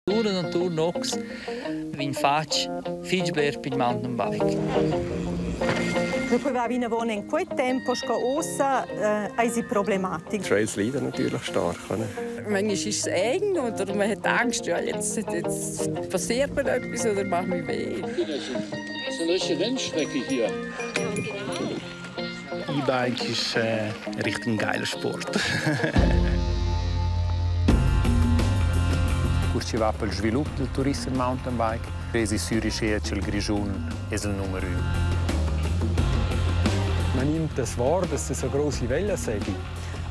Touren und Tournox vegn fatg fitg bler per il mountainbike. Quei va vinavon en quei tempo sco ussa eisi problematic. Trails leiden natürlich stark. Oder? Manchmal ist es eng oder man hat Angst, ja, jetzt, jetzt passiert mir etwas oder macht mir weh. Das ist eine richtige Rennstrecke hier. E-Bike ist äh, richtig ein geiler Sport. Cur chi va pel svilup del turissem mountainbike, esi sür uschea cha'l Grischun es il numer ün. Man nimmt das wahr, dass es eine grosse Welle sei.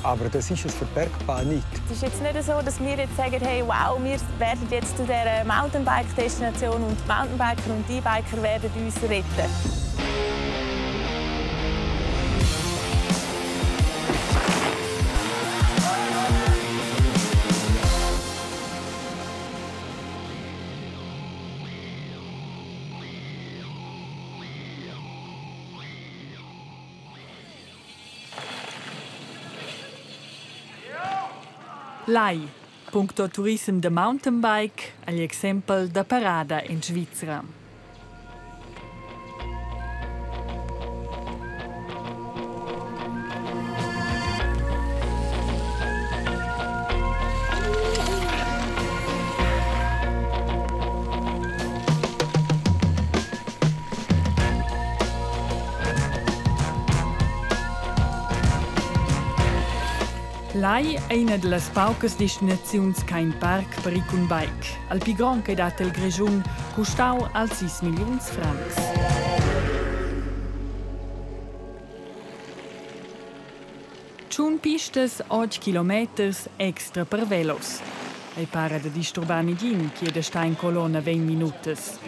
Aber das ist es für die Bergbahn nicht. Es ist jetzt nicht so, dass wir jetzt sagen, hey, wow, wir werden jetzt zu dieser Mountainbike-Destination und die Mountainbiker und die E-Biker werden uns retten. Lai, puncto turissem da mountainbike, agl exempel da parada en Svizra. Lai è ina da las paucas destinaziuns ch'ha in parc per ir cun bike. Al pli grond che dat el Grischun custau als 6 milliuns francs. Tschun pistas, 8 kilometers extra per velos. Ei para da disturbar negin che da star in colonna 20 minutas.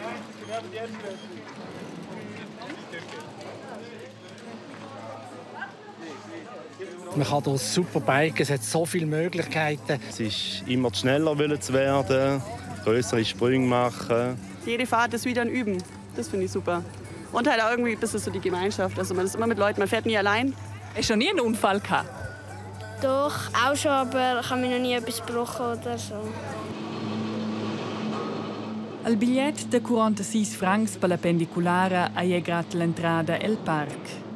Man kann hier super biken, es hat so viele Möglichkeiten. Es ist immer schneller zu werden, größere Sprünge machen. Jede Fahrt ist wieder ein Üben. Das finde ich super. Und halt auch irgendwie ein bisschen so die Gemeinschaft. Also man ist immer mit Leuten, man fährt nie allein. Hast du noch nie einen Unfall gehabt? Doch, auch schon, aber ich habe mir noch nie etwas gebrochen oder so. Il bigliet da 46 francs per la pendiculara ei grad l'entrada el parc.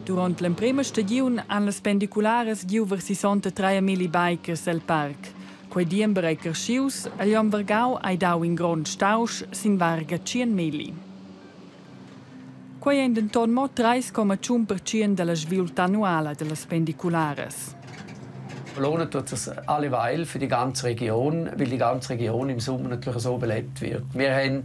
Durant l'emprema stagiun han las pendicularas giu ver 63 milli bikers el parc. Quei diember ei creschius, agl onn vargau ei dau in grond stausch sin varga 100 milli. Quei ein denton mo 3,1% dalla sviulta annuala dallas pendicularas. Lohnen tut es alleweil für die ganze Region, weil die ganze Region im Sommer natürlich so belebt wird. Wir haben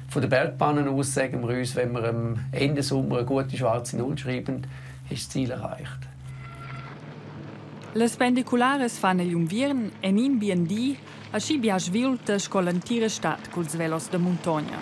von den Bergbahnen aus, sagen wir uns, wenn wir am Ende Sommer eine gute schwarze Null schreiben, ist das Ziel erreicht. Las pendicularas fan egl unviern en in bien di aschi bia sviulta sco l'entira stad culs velos da muntogna.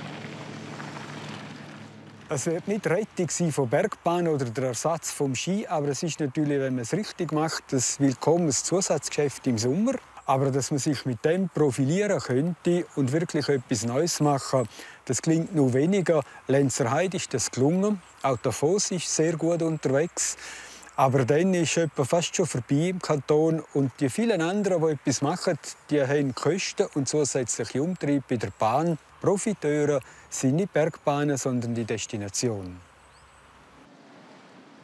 Es wird nicht Rettung sein von Bergbahn oder der Ersatz vom Ski, aber es ist natürlich, wenn man es richtig macht, ein willkommenes Zusatzgeschäft im Sommer. Aber dass man sich mit dem profilieren könnte und wirklich etwas Neues machen, das klingt nur weniger. Lenzerheide ist das gelungen. Auch Davos ist sehr gut unterwegs. Aber dann ist etwa fast schon vorbei im Kanton. Und die vielen anderen, die etwas machen, die haben Kosten und zusätzliche Umtriebe bei der Bahn. Profiteure sind nicht Bergbahnen, sondern die Destination.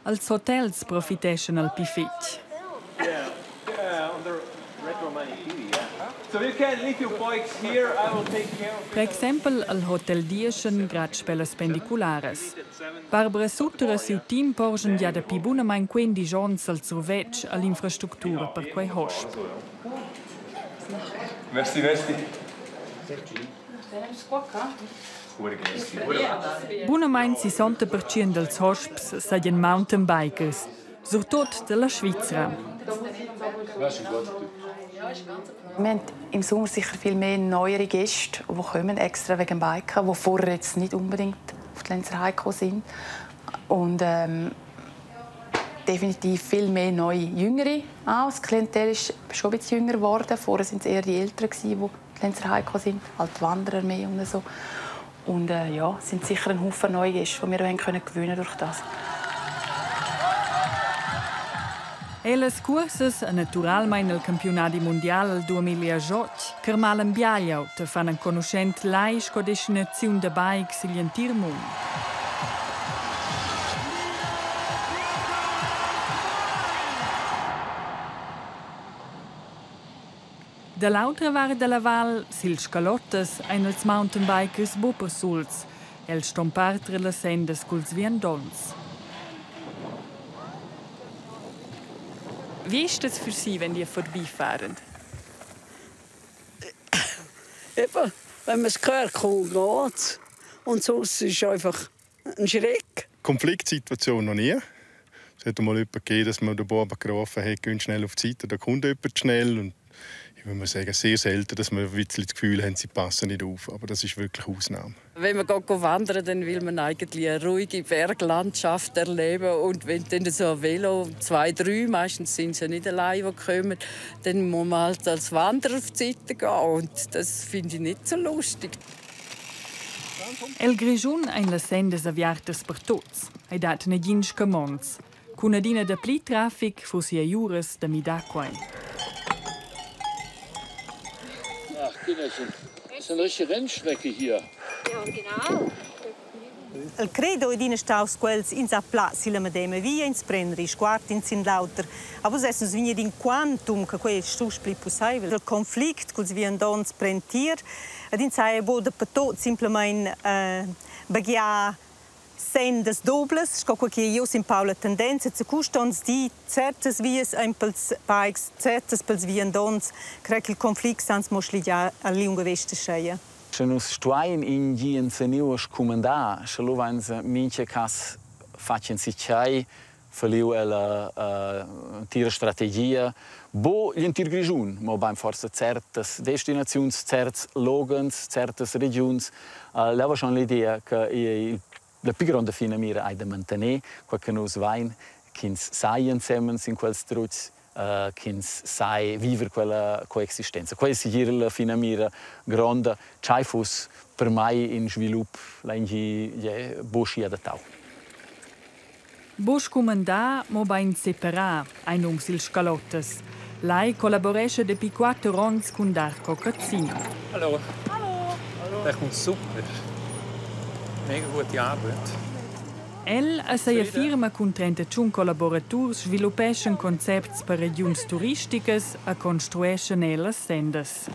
Els hotels profiteschan al pli fetg. Per exempel al Hotel Dieschen grad sper las pendicularas. Barbara Sutter e siu team porschan gia dapi bunamain 15 onns al survetsch all'infrastructura per quei hosp. Merci, merci. Bunamain 60% dals hosps sajan mountainbikers, surtut dalla Svizra. Wir haben im Sommer sicher viel mehr neuere Gäste, die kommen extra wegen dem Biken, die vorher jetzt nicht unbedingt auf die Lenzerheide gekommen sind. Und ähm, definitiv viel mehr neue Jüngere auch. Das Klientel ist schon ein bisschen jünger geworden. Vorher waren es eher die Älteren, die auf die Lenzerheide gekommen sind, halt Wanderer mehr und so. Und äh, ja, es sind sicher ein Haufen neue Gäste, die wir haben können gewinnen durch das. E las cursas, naturalmein el campiunadi mundial al 2008, carmalan biagliaut e fan enconuschent Lai sco destinaziun da bikes igl entir mund. Da l'autra vart dalla val, sils Scalottas, ein ils mountainbikers buc persuls. Els ston parter las sendas culs viandonts. Wie ist das für Sie, wenn die vorbeifahren? Eben, wenn man es hört, geht's. Und sonst ist es einfach ein Schreck. Konfliktsituation noch nie. Es hat mal jemanden gegeben, dass man den Buben gerufen hat, geh schnell auf die Seite, da kommt jemand schnell. Und ich würde mal sagen, sehr selten, dass wir ein bisschen das Gefühl haben, sie passen nicht auf. Aber das ist wirklich Ausnahme. Wenn man geht wandern, dann will man eigentlich eine ruhige Berglandschaft erleben. Und wenn dann so ein Velo, zwei, drei, meistens sind sie ja nicht allein, die kommen, dann muss man halt als Wanderer auf die Seite gehen. Und das finde ich nicht so lustig. El Grischun ein las sendas aviartas per tuts. Ei dat negins scamonds. Cun adina dapli traffic fussi ei uras da midar quei. Ach, Kinderchen, das ist eine richtige Rennstrecke hier. Ja, genau. El credo ed ina staus quels ins ha plaz illa medema via, ins pren risguard in sin l'auter. Aber vus essens vegnir in quantum che quei stusch pli pusseivel. Il conflict culs viandonts pren tier ed ins haja buc dapertut simplamain baghià sendas dublas, sco quei che jeu sin Paula tendenza zacusta ons di certas vias ein pels bikes, certas pels viandonts, crei ch'il conflict sans mo schligiar a liunga vesta scheia. Sche nus stuein in gi enzeniu a scumandar, sche lu vein mintga cass fatg enzatgei falliu ella entira strategia, buc gl'entir Grischun, mobein forsa certas destinaziuns, certs loghens, certas regiuns. Leu va schon l'idea che ei la pli gronda finamira ei da mantener quei che nus vein, ch'ins sai ensemen sin quels trutgs, ch'ins sai viver quella coexistenza. Quei ei segir la finamira gronda. Tschei fuss per mei in svilup lein gi buc schi adattau. Buc scumandà, mobein separà, ein nums ils Scalottas. Lai collaborescha dapi quatter onns cun Darco Cazzin. Hallo. Hallo. Der kommt super. Mega gute Arbeit. El e sia firma cun 31 collaboraturs sviluppeschan concepts per regiuns turisticas e construeschan ellas sendas.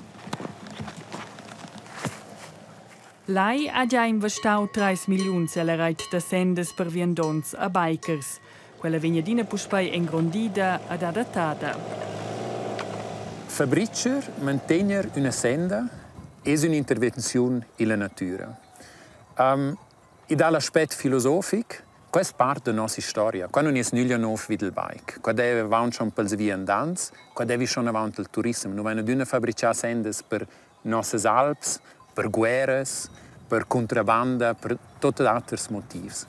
Lai ha gia investau treis milliuns ella reit da sendas per viandonts e bikers. Quella vegn adina puspei engrondida ed adattada. Fabricher mantegner üna senda es ün'intervenziun illa natüra. Um, I dà l'aspet filosofic, quest part da nossa istoria. Qua nun es nüglia nouv vi dal bike. Qua deve avaunt schon pels viandants, qua devi schon avaunt il turissem. Nu vain adüna fabrichà sendas per nossas alps, per guerras, per contrabanda, per tuot oters motivs.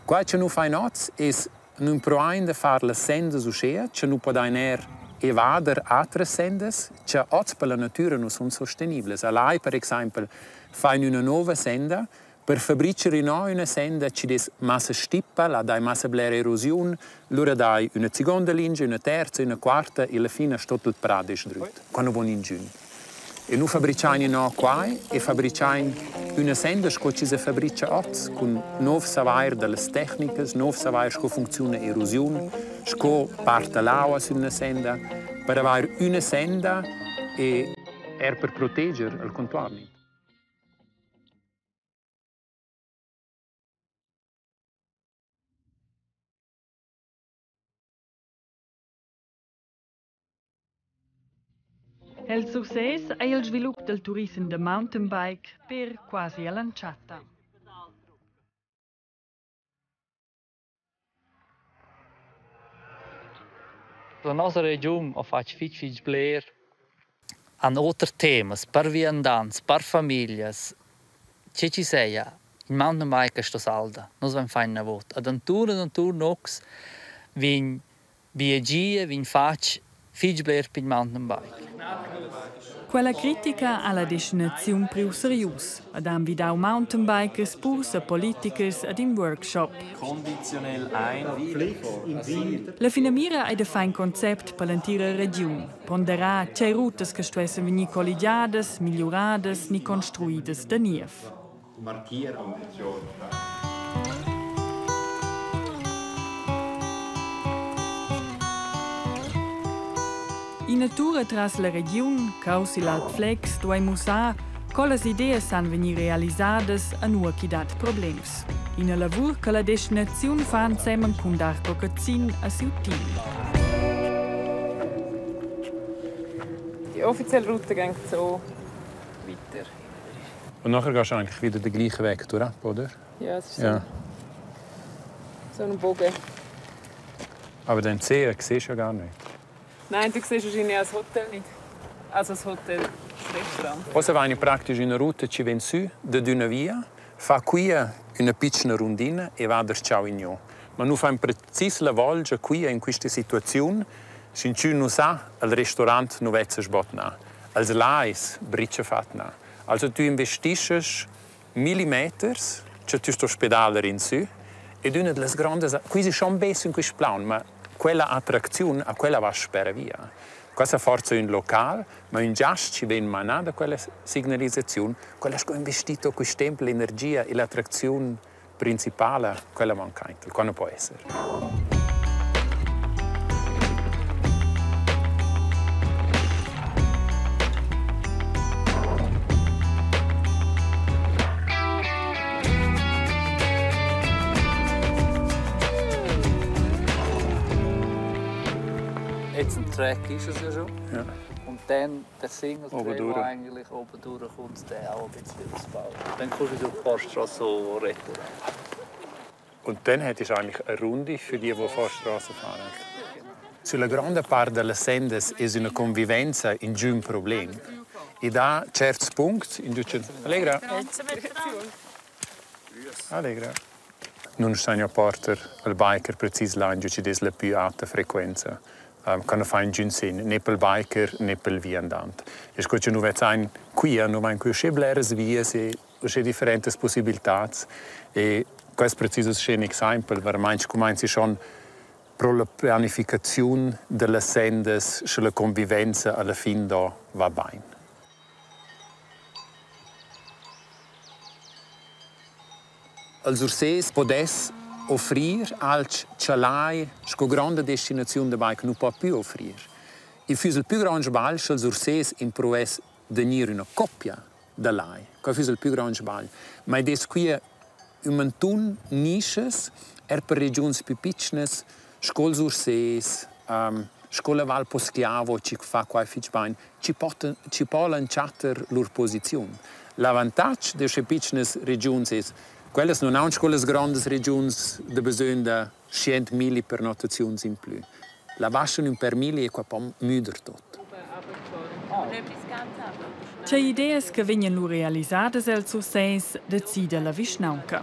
Quai cha nu fain hoz es nun provain da far las sendas uschea cha nu podain eir evader atras sendas cha hoz per la natüra nu sun sosteniblas. A Lai, per exaimpel, fain üna nouva senda per fabricher innò üna senda chi'd es massa stippa, là dai massa blera erosiun, lura dai üna segonda lingia, üna terza, üna quarta e alla fine sto il prà desdrüt, qua nu vo ningün. E nu fabrichain innò quai e fabrichain üna senda sco chi se fabricha hoz, cun nouv savair da las tecnicas, nouv savair sco funcziuna erosiun, sco parta l'aua sün üna senda, per avair üna senda e er per proteger il contuorn. El Sursés ei il svilup dal turissem da mountainbike per quasi all'entschatta. La nossa regiun ha fatg fitg fitg bler an oter temas, per viandants, per famiglias. Che chi seia, il mountainbike sto salda. Nus vain fain navot. Ad anturn ed anturn nocs vegn viagia, vegn fatg fitg bler per il mountainbike. Quella critica ha la destinaziun priu serius ed ha envidau mountainbikers, purs e politichers ad in workshop. La finamira ei da far in concept per l'entira regiun, ponderar tgei rutas che stuessen vegnir colligiadas, migliuradas ni construidas da niev. Ina tura tras la regiun, causi l'Alp Flex, duei mussar, co las ideas san vegnir realisadas e nua ch'i dat problems. Ina lavur che la destinaziun fa ensemen cun Darko Cazzin e siu team. Die offizielle Route geht so weiter. Und nachher gehst du eigentlich wieder den gleichen Weg durch, oder? Ja, es ist so, ja. so ein Bogen. Aber den See siehst du ja gar nicht. Nein, du siehst wahrscheinlich auch das Hotel nicht. Also das Hotel, das Restaurant. Forse vai praktisch una ruta ci ven su da d'una via, fa qui una piccina rondina e va der ciao in Ma nu fa precis la volgia qui in questa situazione, sin nu sa, al ristorant nu vezza sbotna. Als lais bricha fatna. Also tu investisces millimeters, cioè tu sto spedaler in su, ed una delle grandi, qui si schon besser in questo plan, ma quella attrazione a quella va spera via. Questa forza è un local, ma un giast ci ven manà da quella signalizzazione, quella è investito questo tempo, l'energia e l'attrazione principale, quella manca, quella non può essere. Jetzt ein Track ist es ja schon. Ja. Und dann der Single Oben Trail, durch. der eigentlich oben durchkommt, der auch ein bisschen ausbauen. Dann kommst du durch die Forststrasse so retour. Und dann hättest du eigentlich eine Runde für die, die Forststrasse fahren. Sulla grande parte delle sendes è una convivenza in giù un problema. E da certi punti in cui Allegra. Allegra. Non stanno a porter il biker precis là in cui ci la più alta frequenza. Kan fa in giun sen, né pel biker né pel viandant. E sco che nu vez ein qui, nu vain qui usce bleras vias e usce differentes possibilitats e quest preciso è un exempel, veramente comincia schon pro la pianificazione delle sendes, sche la convivenza alla fin da va bene. El Sursés podess offrir alch chalai sco grande destinazione de bike nu po più offrir. Il füss il più grand sbagl sch'el Sursés improvess de gnir una coppia da lai. Quel füss il più grand sbagl. Ma ed es qui un mantun niches er per regiuns più piccines, sco il Sursés, sco la Val Poschiavo ci fa quai fich bain, ci poten, ci polan chatter lur posiziun. L'avantatg de sche piccines regiuns es Quelles non han sco las grandes regiuns de bisogn de 100.000 pernottaziuns in plü. La vaschan un per mille e qua pom müder tot. Tgei ideas che vegnan lu realisadas el Sursés decida la vischnaunca.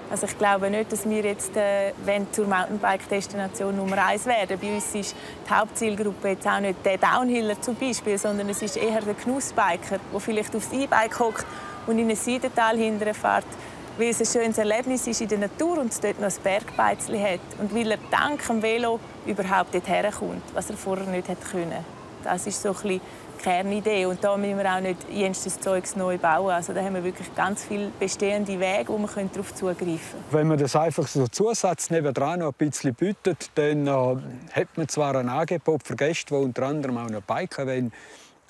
Also ich glaube nicht, dass wir jetzt äh, zur Mountainbike-Destination Nummer eins werden. Bei uns ist die Hauptzielgruppe jetzt auch nicht der Downhiller zum Beispiel, sondern es ist eher der Genussbiker, der vielleicht aufs E-Bike hockt und in ein Seidental hinterfährt, weil es ein schönes Erlebnis ist in der Natur und es dort noch ein Bergbeizli hat. Und weil er dank dem Velo überhaupt dorthin kommt, was er vorher nicht hätte können. Das ist so ein bisschen die Kernidee. Und da müssen wir auch nicht jenstes Zeugs neu bauen. Also da haben wir wirklich ganz viele bestehende Wege, wo wir darauf zugreifen können. Wenn man das einfach so Zusatz nebendran noch ein bisschen bietet, dann hat man zwar ein Angebot für Gäste, die unter anderem auch noch biken wollen.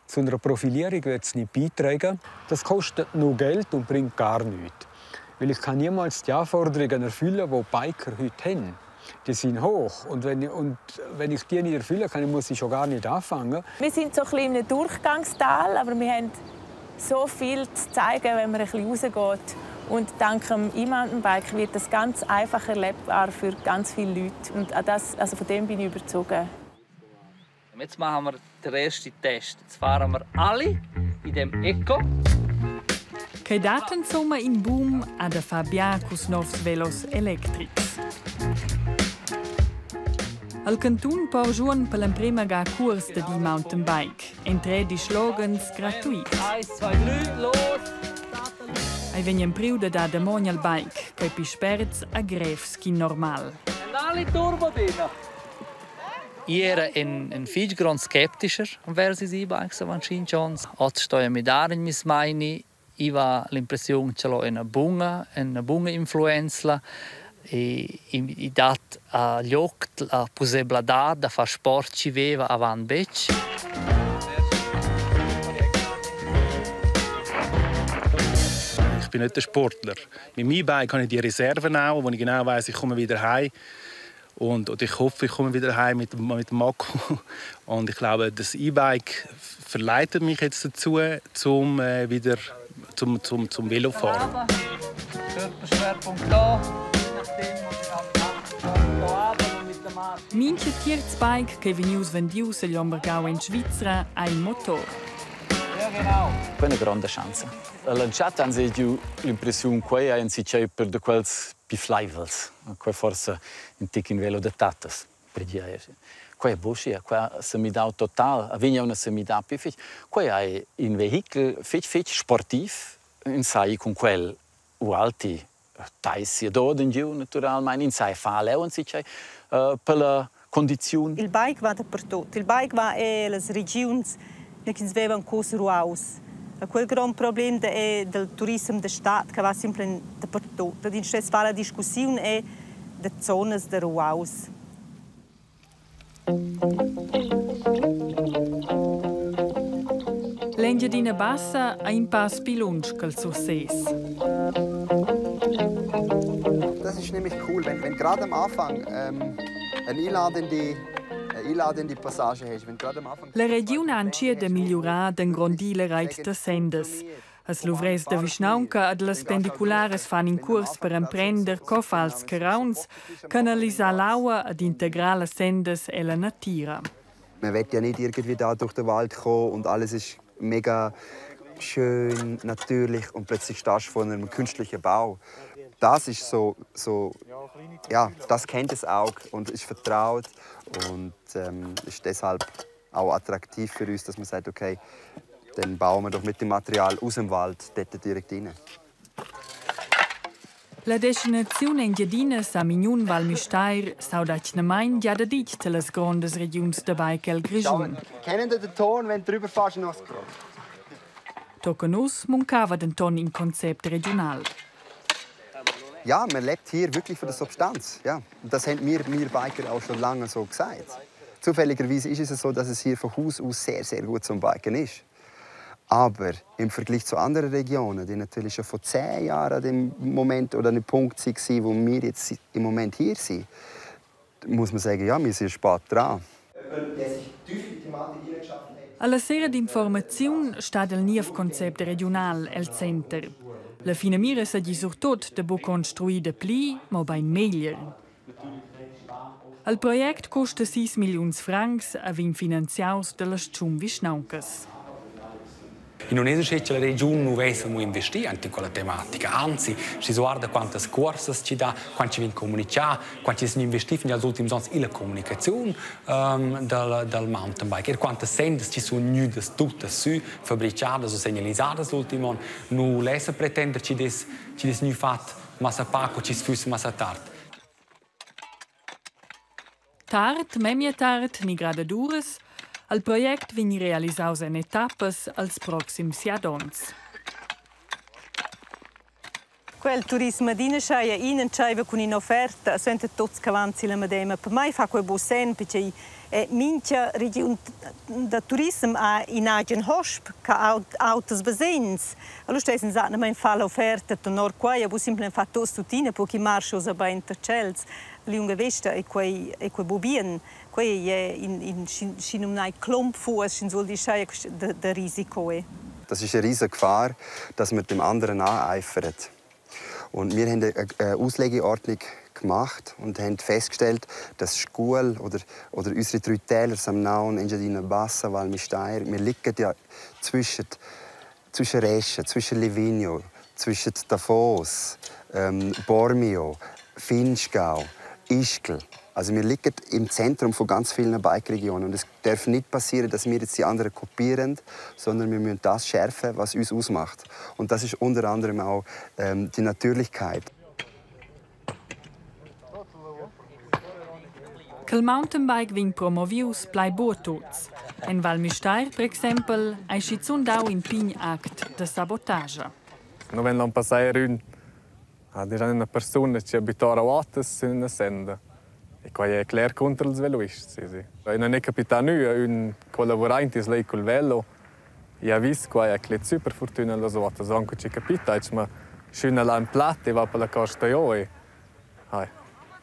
Zu einer Profilierung wird es nicht beitragen. Das kostet nur Geld und bringt gar nichts. Weil ich kann niemals die Anforderungen erfüllen, die Biker heute haben. Die sind hoch. Und wenn ich die nicht erfüllen kann, muss ich schon gar nicht anfangen. Wir sind so ein bisschen in einem Durchgangstal, aber wir haben so viel zu zeigen, wenn man ein bisschen rausgeht. Und dank dem E-Mountainbike wird das ganz einfach erlebbar für ganz viele Leute. Und an das, also von dem bin ich überzeugt. Jetzt machen wir den ersten Test. Jetzt fahren wir alle in dem Eco. Che dat insomma in boom ad a Fabian cus novs velos electrics. Al cantun porgiuan per l'emprema ga cuors da di mountainbike, en tredisch loghens gratuit. Ei vegn empriu da dar damogn al bike, quei pli sperts a grevs ch'in normal. I era in, in fitg grond skepticher envers ils e-bikes avant tschintg onns. Oz sto midar in mis meini. I va l'impressiun che l'ho ina buna, ina buna influenza e i dat a glioc la pussebladad da far sport chi veva avant betg. Ich bin nicht der Sportler. Mit meinem E-Bike habe ich die Reserven auch, wo ich genau weiß, ich komme wieder heim. Und, oder ich hoffe, ich komme wieder heim mit, mit dem Akku. Und ich glaube, das E-Bike verleitet mich jetzt dazu, zum äh, wieder zum, zum, zum Velofahren. Körperschwerpunkt da. Mincha tierz bike che vegnius vendius egl Ambergau en Svizra ha in motor. Ja, genau. Quella è una grande chance. All'entschatta han sie giu l'impressiun quei ei enzatgei per da quels pli fleivels, quei forsa in tic in velo da tattas, per dir. Quei è buca, quei ha semidau total, a vegn aunc a semidar pli fetg. Quei ei in vehichel fetg fetg sportiv, ins sai cun quel ualti teissi ed orden giu naturalmein, ins sai far leu enzatgei per la condiziun. Il bike va dapertut. Il bike va ellas regiuns ne ch'ins vevan cos ruaus. Quel grond problem da è del turissem da stad che va simplamain dapertut. Ed ins stess far la discussiun è da zonas da ruaus. L'Engiadina Bassa ha in pass pli lunsch ch'el Surses. Das ist nämlich cool, wenn, wenn gerade am Anfang ähm, eine einladende einladende Passage hast. Wenn gerade am Anfang La regiun ha entschiet da migliurar d'engrondir la reit da sendas. As luvrers da vischnaunca ed las pendicularas fan in cuors per emprender co far ils carauns, canalisar l'aua ed integrar las sendas ella natira. Man will ja nicht irgendwie da durch den Wald kommen und alles ist mega schön, natürlich und plötzlich stehst du vor einem künstlichen Bau. Das ist so, so ja, das kennt das Auge und ist vertraut und ähm, ist deshalb auch attraktiv für uns, dass man sagt, okay, dann bauen wir doch mit dem Material aus dem Wald dort direkt rein. La destinaziun Engiadina Samignun Val Müstair s'auda atgnamain gia daditg tar las grondas regiuns da bike el Grischun. Kennen den Ton, wenn du drüber fährst, noch Tochen uss muncava denton in concept regiunal. Ja, man lebt hier wirklich von der Substanz. Ja. Und das haben mir, wir Biker auch schon lange so gesagt. Zufälligerweise ist es so, dass es hier von Haus aus sehr, sehr gut zum Biken ist. Aber im Vergleich zu anderen Regionen, die natürlich schon vor 10 Jahren an dem Moment oder an dem Punkt waren, wo wir jetzt im Moment hier sind, muss man sagen, ja, wir sind spät dran. Alla sera d'informaziun stat il niev concept regiunal el center. La finamira seigi surtut da buca construir dapli, mobein meglier. Il project custa sis milliuns francs e vegn finanziaus dallas tschun vischnauncas. In non es che la regiun nu vess amo investi ant in quella tematica. Anzi, schi guarda quantas cuorsas chi dà, quant chi vegn comunichà, quant chi es gnü investi fin als ultims ons illa comunicaziun um, dal, dal mountainbike. Er quantas sendas chi sun gnüdas tuttas sü, fabrichadas o segnalisadas l'ultim on, nu lessa pretender chi dess chi dess gnü fat massa pac o chi's füss massa tard. Tard, memia tard ni gradaduras, il project vegn realisaus en etappas als proxims siat onns. Quel turism adina schaia in entscheiva cun in'offerta suenter tuts che van la medema. Per mai fa quei buc senn, perché mincha regiun da turissem ha in agen hosp che ha auters basegns. Allura stess ins atgnamain far l'offerta tenor quai, a bu simplamain far tuots tuttina, per chi marscha ussa bain tar tschels. Liunga vesta è quei è quei bu bien. Quei è in in schinumnai Klompfuss, sch'ins vuol dir schai da, da risico. Das ist eine riesige Gefahr, dass man dem anderen nacheifert. Und wir haben eine Auslegeordnung gemacht und haben festgestellt, dass Schule oder, oder unsere drei Täler, Samnaun, Engiadina Bassa, Val Müstair, wir liegen ja zwischen, zwischen Reschen, zwischen Livigno, zwischen Davos, ähm, Bormio, Finchgau, Ischgl. Also wir liegen im Zentrum von ganz vielen Bike-Regionen und es darf nicht passieren, dass wir jetzt die anderen kopieren, sondern wir müssen das schärfen, was uns ausmacht. Und das ist unter anderem auch die Natürlichkeit. Che il mountainbike vegn promovius plai buca tuts. En Val Müstair, per exempel, ei schizun dau in pign act da sabotascha. No ven l'an passà er ün ad era üna persuna chi abitara otas sün üna senda. E quai è cler cunter ils veloists, sì, sì. E non è capità nua ün collavorant es lei cul velo e ha vis quai ha clet sü per fortüna las otas. Anche chi capita, ma sch'üna l'ha in plat e va per la costa jo e hai,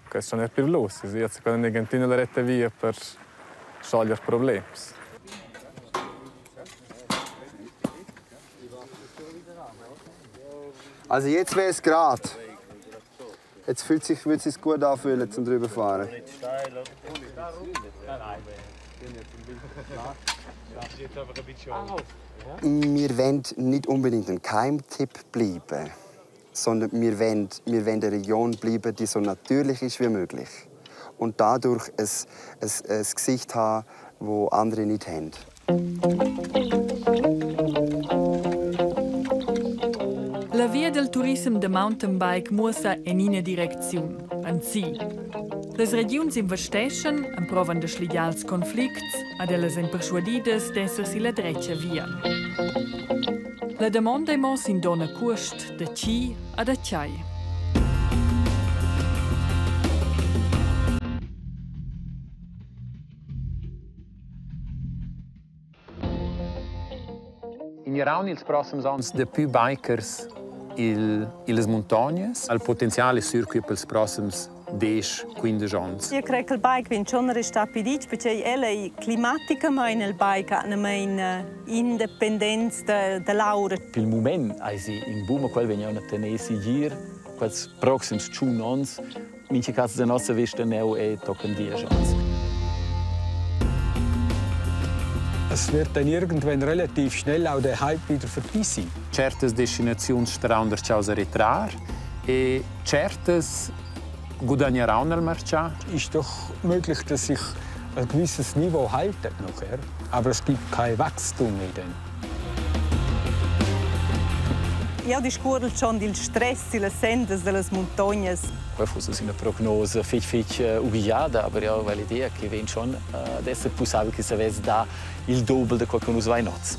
questo non è più los. Sì, jetzt können ich la retta via per sciogliere problems. Also jetzt wäre es gerade. Jetzt fühlt sich, würde es sich gut anfühlen, zum drüber fahren. Wir wollen nicht unbedingt ein Keimtipp bleiben, sondern wir wollen, wir wollen eine Region bleiben, die so natürlich ist wie möglich. Und dadurch ein, ein, ein Gesicht haben, das andere nicht haben. La via del turissem da mountainbike muossa en ina direcziun, anzi. Las regiuns investeschan, emprovan da schligiar ils conflicts ad ellas ein perschuadidas d'esser silla dretga via. La damonda ei mo sin donna cuost da chi a da tgei. In Iran ils proxims ons dapü bikers il illas muntognas. Il potenzial es sür qui pels prossems 10, 15 ons. Io crei che il bike vegn schon restà pi ditg, perché el ei climaticamain il bike atgnamain independents da, da l'aura. Pil mument eisi in boom, quel vegn aunc a tener segir quels proxims tschun onns. Mincha cas da nossa vista neu e tochen diesch onns. Es wird dann irgendwann relativ schnell auch der Hype wieder vorbei sein. Certas destinaziuns staran darcheu a retrar e certas gudagnaran al marchà. Ist doch möglich, dass sich ein gewisses Niveau hält nachher, aber es gibt kein Wachstum mehr dann. Jau discurrel schon dil stress illas sendas dallas muntognas. Quella fuss üna prognosa fich fich ugugliada, aber jau ho l'idea che vegn schon ad esser pussabel che s'avess dà il dobel da quel che nus vain hoz.